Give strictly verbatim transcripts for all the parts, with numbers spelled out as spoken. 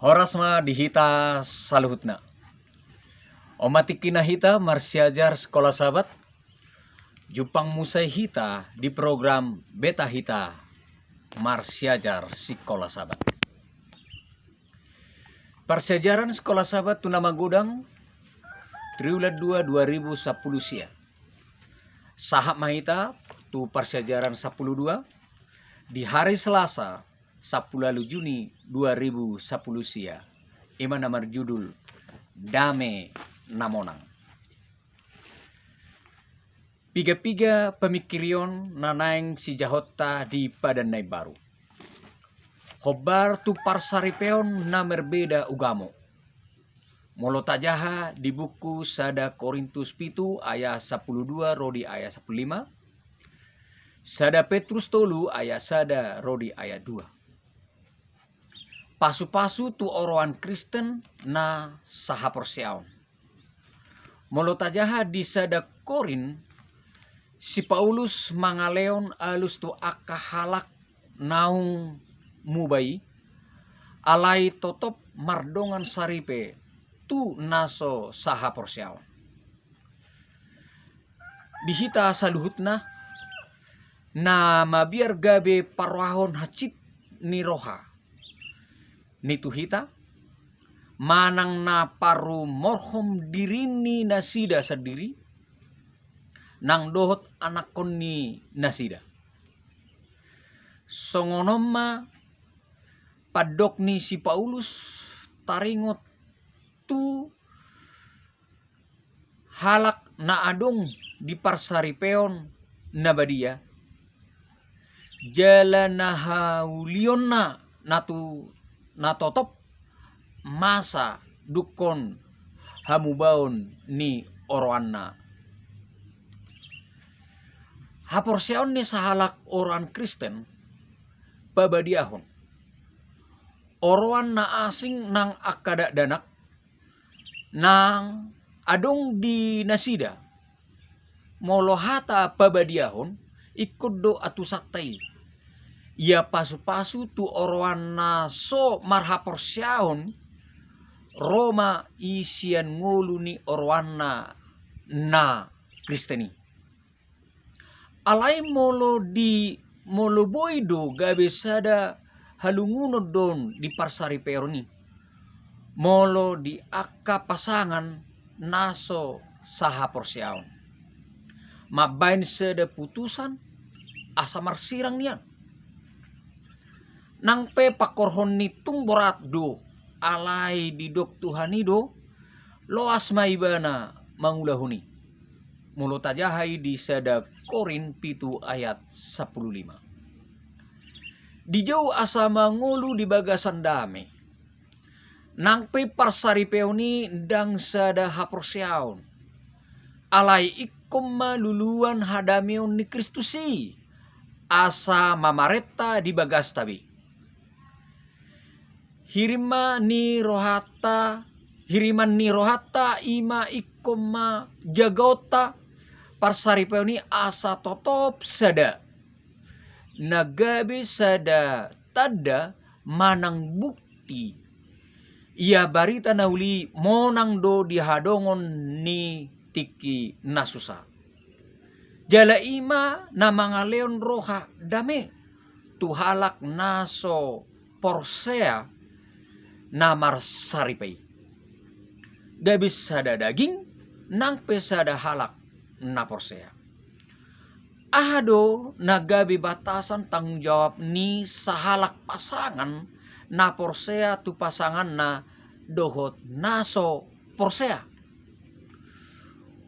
Horas ma di hita saluhutna. On ma tingkina hita marsiajar Sikola Sabat. Jumpang muse hita di program Beta Hita Marsiajar Sikola Sabat. Parsiajaran Sikola Sabat tu na magodang, triwulan dua dua ribu sampulu sia. Sahat ma hita tu parsiajaran sampulu dua di hari Selasa, sampulu ualu Juni dua ribu sampulu sia. I ma na marjudul Dame na Monang. Piga-piga pamingkirion na naeng sijahonta di Padan na Imbaru. Hombar tu parsaripeon na marbeda ugamo. Molo tajaha di buku sada Korintus pitu ayat sampulu dua ro di ayat sampulu lima, sada Petrus tolu ayat sada ro di ayat dua. Pasu-pasu tu oroan Kristen na sahaporseaon. Molo tajaha di sada Korint, si Paulus mangalehon alus tu angka halak naung muba i, alai totop mardongan saripe tu na so sahaporseaon. Di hita saluhutna, na mabiar gabe parrohahon hansit ni roha ni tu hita, manang na parumorhon diri ni nasida sandiri, nang dohot anakkon ni nasida. Songon on ma pandok ni si Paulus taringot tu halak na adong di parsaripeon na badia, jala na haulionna na tu na totop masa dungkon hamubaon ni oroanna. Haporseaon ni sahalak oroan Kristen pabadiahon. Oroan na asing nang angka dakdanak nang adong di nasida. Molo hata pabadiahon, ingkon do atusanta i. Ia pasu-pasu tu oroan na so marhaporseaon, ro ma i sian ngolu ni oroanna na Kristen i. Alai molo di, molo boi do gabe sada halungunon do on di parsaripeon i, molo di angka pasangan na so sahaporseaon, mambaen sada putusan asa marsirang nian. Nang pe pangkorhon ni tung borat do, alai didok Tuhan i do, loas ma ibana mangulahon i. Molo tajaha i di sada Korint pitu ayat sampulu lima. Dijou asa mangolu di bagasan dame. Nang pe parsaripeon i ndang sada haporseaon, alai ingkon ma luluan hadameon ni Kristus i, asa mamarenta di bagasta be. Hirim ma ni rohanta, hiriman ni rohanta i ma ingkon ma jagaonta parsaripeon i asa totop sada. Na gabe sada tanda manang bukti. Ia barita na uli monang do dihadongon ni tingki na susa. Jala i ma na mangalehon roha dame tu halak na so porsea na marsaripe i. Gabe sada daging, nang pe sada halak na porsea. Aha do na gabe batasan tanggung jawab ni sahalak pasangan na porsea tu pasanganna dohot na so porsea?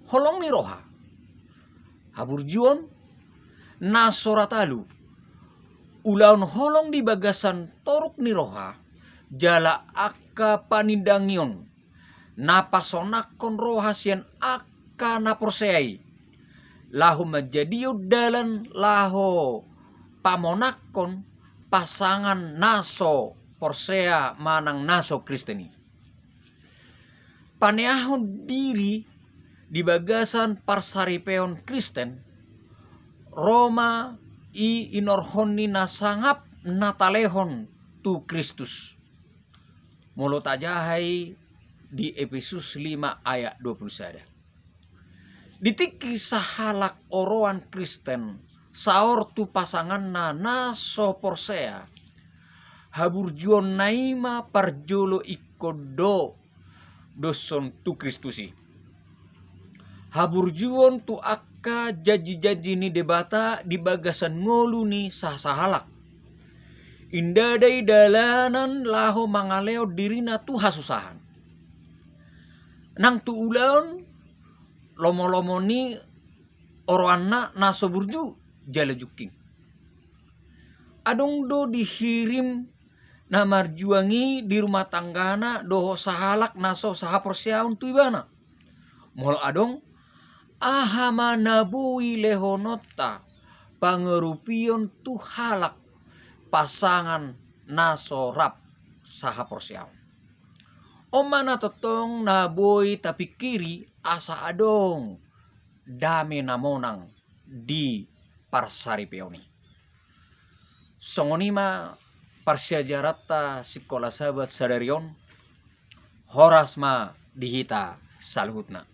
Holong ni roha, haburjuon, na so ra talu, ulaon holong di bagasan toruk ni roha, jala angka panindangion na pasonangkon roha sian angka na porsea i, laho manjadion dalan laho pamonangkon pasangan na so porsea manang na so Kristen i. Paneahon diri di bagasan parsaripeon Kristen, ro ma i inorhon ni na sangap na talehon tu Kristus. Molo tajaha i di Epesus lima ayat dua puluh sada. Di tingki sahalak oroan Kristen saor tu pasanganna na so porsea, haburjuonna i ma parjolo ingkon do doshon tu Kristus i. Haburjuon tu angka janji-janji ni Debata di bagasan ngolu ni sasahalak. Ndada i dalanan laho mangalehon dirina tu hasusahan. Nang tu ulaon lomo-lomo ni oroanna na so burju jala jungking. Adong do dihirim na marjuang i di rumah tanggana dohot sahalak na so sahaporseaon tu ibana. Molo adong, aha ma na boi lehononta pangarupion tu halak pasangan na so rap sahaporseaon? On ma na tongtong na boi tapingkiri asa adong dame na monang di parsaripeon i. Songon i ma parsiajaranta Sikola Sabat sadari on. Horas ma di hita saluhutna.